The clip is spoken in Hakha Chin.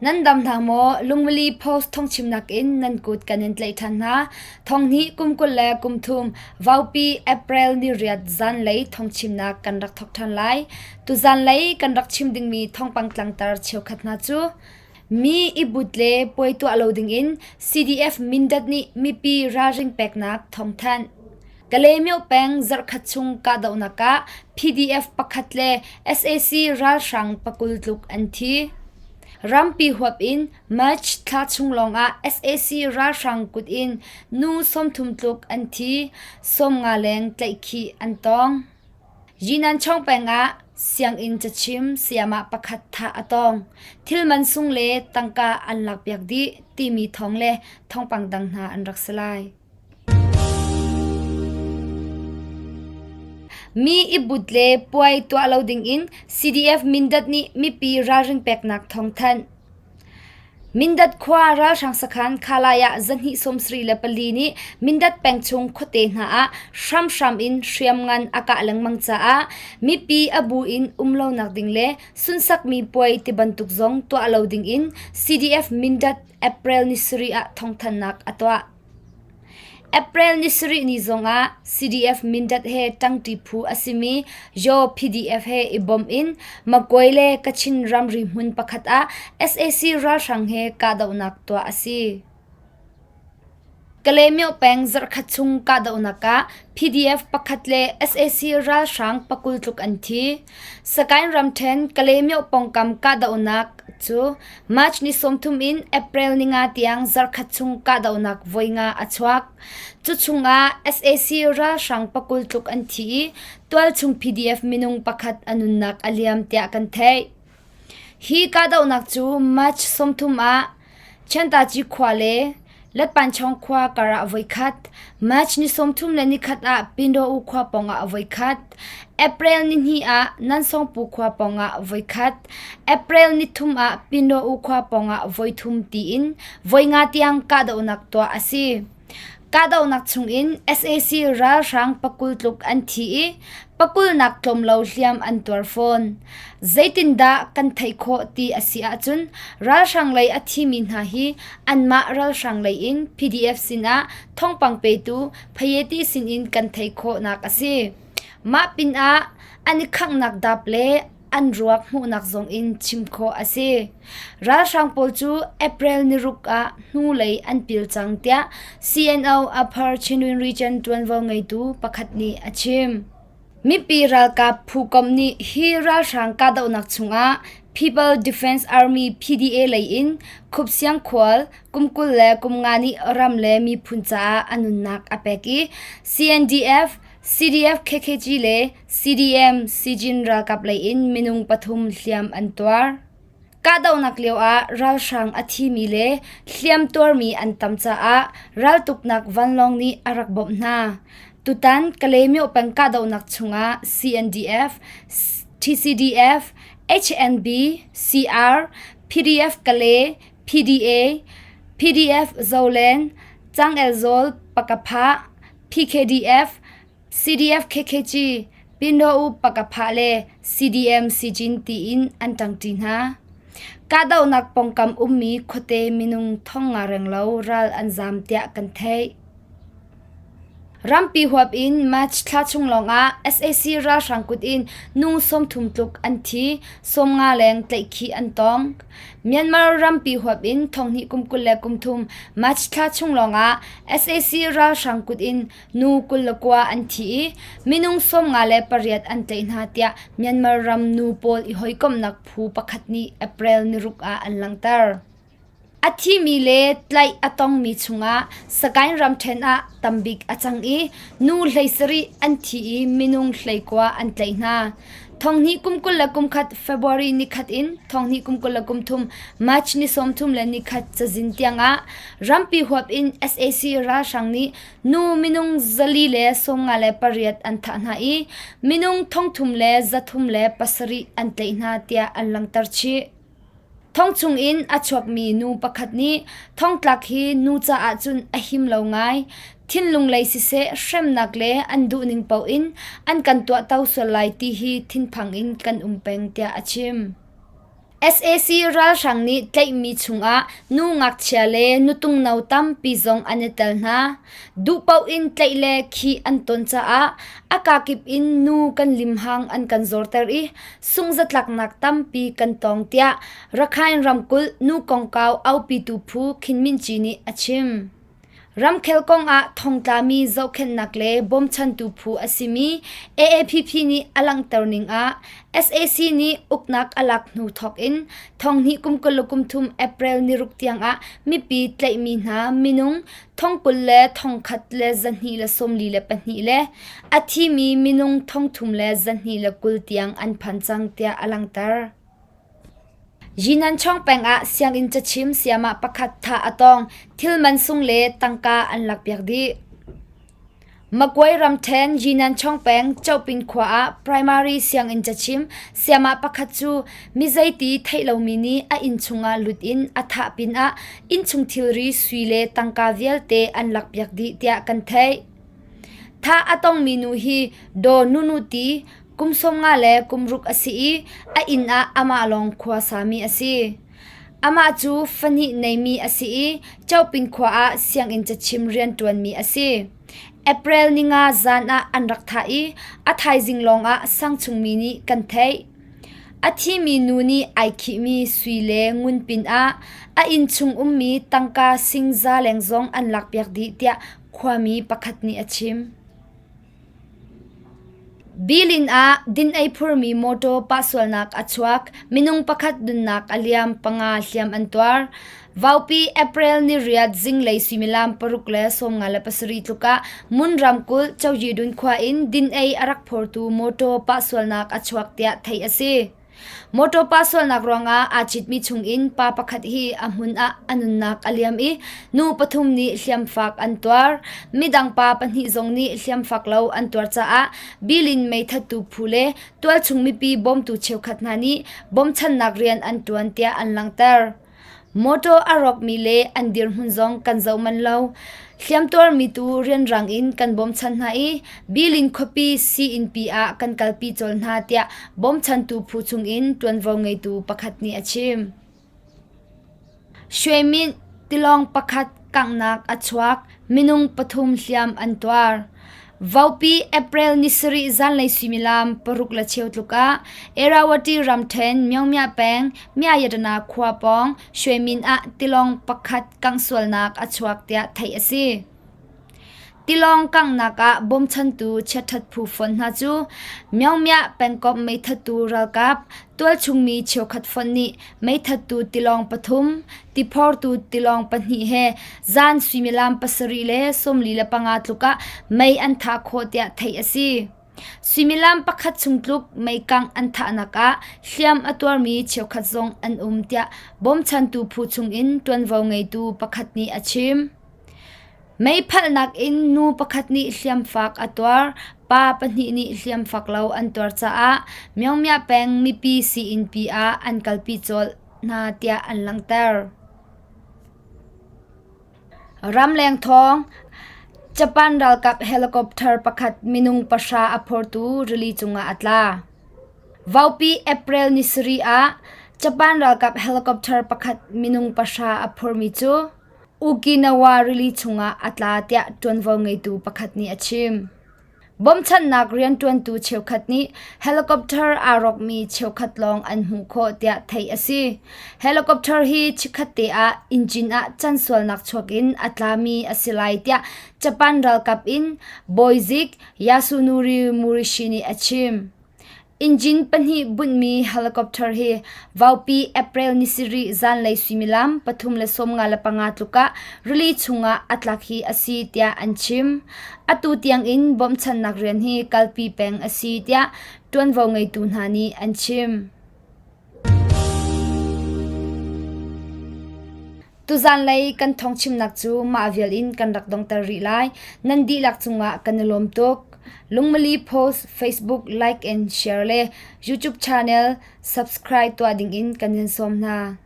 Nan dam hna maw? Lungmili Post thawngchimnak in nan kut kan in tlaih ṭhan hna. Thonghnih kum 23 Vaupi April ni riat zanlei thawngchimnak kan rak thawk ṭhan lai. Tuzanlei kan rak chim dingmi thawngpang tlangtar cheukhat hna cu mi i but le puai tuah lo dingin CDF Mindat nih mipi ralring peknak thawngthanh. Kalaymyo peng zarhkhat chung kahdohnak ah PDF pakhat le sac ralhrang pakul tluk an thi. Rampi huap in March thla chung lawngah sac ralhrang kut in nu 30 tluk an thi, 50 leng tlaihkhih an tong. Yinanchong peng ah sianginn cachim sayamah pakhat thah a tong. Thil man sung le tangka an lakpiak dih timi thawng le thawngpang dang hna an rak si lai. Mi i but le puai tuah lo dingin CDF Mindat nih mipi ralring peknak thawngthanh. Mindat khua ralhrang sakhan Khalai ah zahnih 74 nih Mindat peng chung khuate hna ah hramhram in hriamngan a kah lengmang caah mipi a bu in um lonak ding le sunsakmi puai tibantuk zong tuah lo dingin CDF Mindat April ni sarih ah thawngthanhnak a tuah. April ni sarih ni zongah CDF Mindat he ṭangṭi phu a simi Yaw PDF he i bawmh in Magway le Kachin ramri hmun pakhat ah sac ralhrang he kahdohnak tuah a si. Kalaymyo peng zarhkhat chung kahdohnak ah PDF pakhat le sac ralhrang pakul tluk an thi. Sagaing ramṭhen Kalaymyo pawngkam kahdohnak cu March ni 30 in April ni nga tiang zarkhat chung kahdohnak voi nga a chuak. Cu chungah sac ralhrang pakul tluk an thi i tualchung PDF minung pakhat a nunnak a liam tiah kan theih. Hi kahdohnak cu March 30 ah Chiantaci khua le Letpanchawng khua kar ah voikhat, March ni 31 ah Pindaw-u khua pawngah voikhat, April ni hnih ah Nansawngpu khua pawngah voikhat, April ni thum ah Pindaw-u khua pawngah voithum tiin voi nga tiang kahdohnak tuah a si. Kahdohnak chungin sac ralhrang pakul tluk an thi i pakulnak tlawm lo hliam an tuar fawn. Zeitindah kan theih khawh ti a si ahcun ralhrang lei a thimi hna hi anmah ralhrang lei in PDF sinah thawngpang petu Phayeti sinin kan theih khawhnak a si. Mah pinah an i khanghnak dap le an ruak hmuhnak zong in chim khawh a si. Ralhrang pawl cu April ni ruk ah hnulei an pil cang tiah CNO Upper Chindwin Region ṭuanvo ngeitu pakhat nih a chim. Mipi ralkap phukomh nih hi ralhrang kahdohnak chungah People Defense Army PDA lei in Khupsiang khual kum 20 le kum nga nih ram le miphun caah a nunnak a pek i CNDF CDF KKG le CDM Sijin ralkap lei in minung pathum hliam an tuar. Kahdohnak lioah ralhrang a thimi le hliam tuarmi an tam caah raltuknak vanlawng nih a rak bawmh hna. Tutan Kalaymyo peng kahdohnak chungah CNDF, TCDF, HNB, CR, PDF Kalay, PDA, PDF Zoland, Cangelzawl, Pakapha, PKDF, CDF-KKG, Pindaw-u Pakapha le CDM Sijin tiin an ṭangṭi hna. Kahdohnak pawngkam ummi khuate minung thong nga renglo ral an zaam tiah kan theih. Rampi huap in March thla chung lawngah sac ralhrang kut in nu 30 tluk an thi, 50 leng tlaihkhih an tong. Myanmar rampi huap in thonghnih kum 23 March thla chung lawngah sac ralhrang kut in nu 29 an thi i minung 58 an tlaih hna tiah Myanmar ram nu pawl i hawikomhnak phu pakhat nih April ni ruk ah an langhter. A thimi le tlaih a tongmi chungah Sagaing ramṭhen ah tambik a cang i nu 17 an thi i minung 19 an tlaih hna. Thonghnih kum 21 February nikhat in thonghnih kum 23 March ni 31 cazin tiangah rampi huap in sac ralhrang nih nu minung 458 an thah hna i minung 3307 an tlaih hna tiah an langhter chih. Thong chungin a chuakmi nu pakhat nih thongtlak hi nu caah cun a him lo ngai. Thinlung lei siseh hremnak le an duhning paoh in an kan tuahto sual lai ti hi thinphang in kan um peng tiah a chim. Sac ralhrang nih tlaihmi chungah nu ngakchia le nutungno tampi zong an i tel hna. Duhpaoh in tlaih le khih an ton caah a kakip in nu kan limhang an kan zorter i sungzatlaknak tampi kan tong tiah Rakhine ramkulh nu kongkau aupitu phu Khin Min Ci nih a chim. Ramkhel kong ah thongtlami zohkhenhnak le bawmchantu phu a simi AAPP nih a langhter ning ah sac nih uknak a lak hnu thawk in thonghnih kum 23 April niruk tiang ah mipi tlaihmi hna minung thongkul le thongkhat le 242 le a thimi minung thongthum le 220 tiang an phan cang tiah a langhter. Yinanchawng peng ah sianginn cachim sayamah pakhat thah a tong. Thil mansung le tangka an lakpiak dih. Magway ramṭhen Yinanchawng peng Chopin khua ah primary sianginn cachim sayamah pakhat cu mi zeiti theih lomi nih a inn chungah lut in a thah pinah innchung thilri sui le tangka vialte an lakpiak dih tiah kan theih. Thah a tongmi nu hi Daw Nunu Ti Kum 50 le kum ruk a si i a inn ah amah lawng khua sami a si. Amah cu fahnih neimi a si i Copin khua ah sianginn cachim rianṭuanmi a si. April ninga zan ah an rak thah i a thaizing lawngah sang chungmi nih kan theih. A thimi nu nih ai khihmi sui le ngun pinah a inn chung ummi tangka sing za leng zong an lakpiak dih tiah khuami pakhat nih a chim. Bilin ah din ei phurmi mawṭaw pahsualnak a chuak. Minung pakhat nunnak a liam, panga hliam an tuar. Vaupi April niriat zinglei suimilam 6:57 tluk ah Mun ramkulh Choyidun khua in din ei a rak phortu mawṭaw pahsualnak a chuak tiah theih a si. Mawṭaw pa sualnak ruangah aa citmi chungin pa pakhat hi a hmun ah a nunnak a liam i nu pathum nih hliamfak an tuar. Midang pa pahnih zong nih hliamfak lo an tuar caah Bilin meithattu phu le tualchung mipi bawmtu cheukhat hna nih bawmchannak rian an ṭuan tiah an langhter. Mawṭaw a rawkmi le an dirhmun zong kan zoh manh lo. Hliamtuarmi tu rianrang in kan bawmchan hna i Bilin khuapi sii-innpi ah kan kalpi colh hna tiah bawmchantu phu chungin ṭuanvo ngeitu pakhat nih a chim. Shwemint tilawng pakhat kanghnak a chuak, minung pathum hliam an tuar. Vaupi April ni sarih zanlei suimilam paruk le cheu tluk ah Irrawaddy ramṭhen Myaungmya peng Myayadana khua pawng Shwemin ah tilawng pakhat kangh-sualnak a chuak tiah theih a si. Tilawng kanghnak ah bawmchantu chiatṭhat phu fonh hna cu Myaungmya pengkomh meithattu ralkap tualchungmi cheukhat fonh nih meithattu tilawng pathum, tiphortu tilawng pahnih he zan suimilam 7:45 tluk ah mei an thah khawh tiah theih a si. Suimilam pakhat chung tluk meikangh an thahnak ah hliam a tuarmi cheukhat zong an um tiah bawmchantu phu chungin ṭuanvo ngeitu pakhat nih a chim. Meiphalhnak in nu pakhat nih hliamfak a tuar, pa pahnih nih hliamfak lo an tuar caah Myaungmya peng mipi sii-innpi ah an kalpi colh hna tiah an langhter. Ramleng thawng Japan ralkap helicopter pakhat minung pahra a phortu rili cungah a tla. Vaupi April ni sarih ah Japan ralkap helicopter pakhat minung pahra a phormi cu Okinawa rili chungah a tla tiah ṭuanvo ngeitu pakhat nih a chim. Bawmchanhnak rianṭuantu cheukhat nih helicopter aa rawkmi cheukhat lawng an hmuh khawh tiah theih a si. Helicopter hi chikkhatte ah engine ah cansualnak chuak in a tlami a si lai tiah Japan ralkap in bawizik Yasunori Morishi nih a chim. Engine pahnih bunhmi helicopter hi vaupi April ni sarih zanlei suimilam 3:55 tluk ah rili chungah a tlak hi a si tiah an chim. Atu tiangin bawmchannak rian hi kalpi peng a si tiah ṭuanvo ngeitu hna nih an chim. Tuzanlei kan thawngchimnak cu mah vial in kan rak dongter rih lai. Nan dihlak cungah kan i lawm tuk. Lungmali post, Facebook like and share le YouTube channel subscribe tuah dingin kan in sawm hna.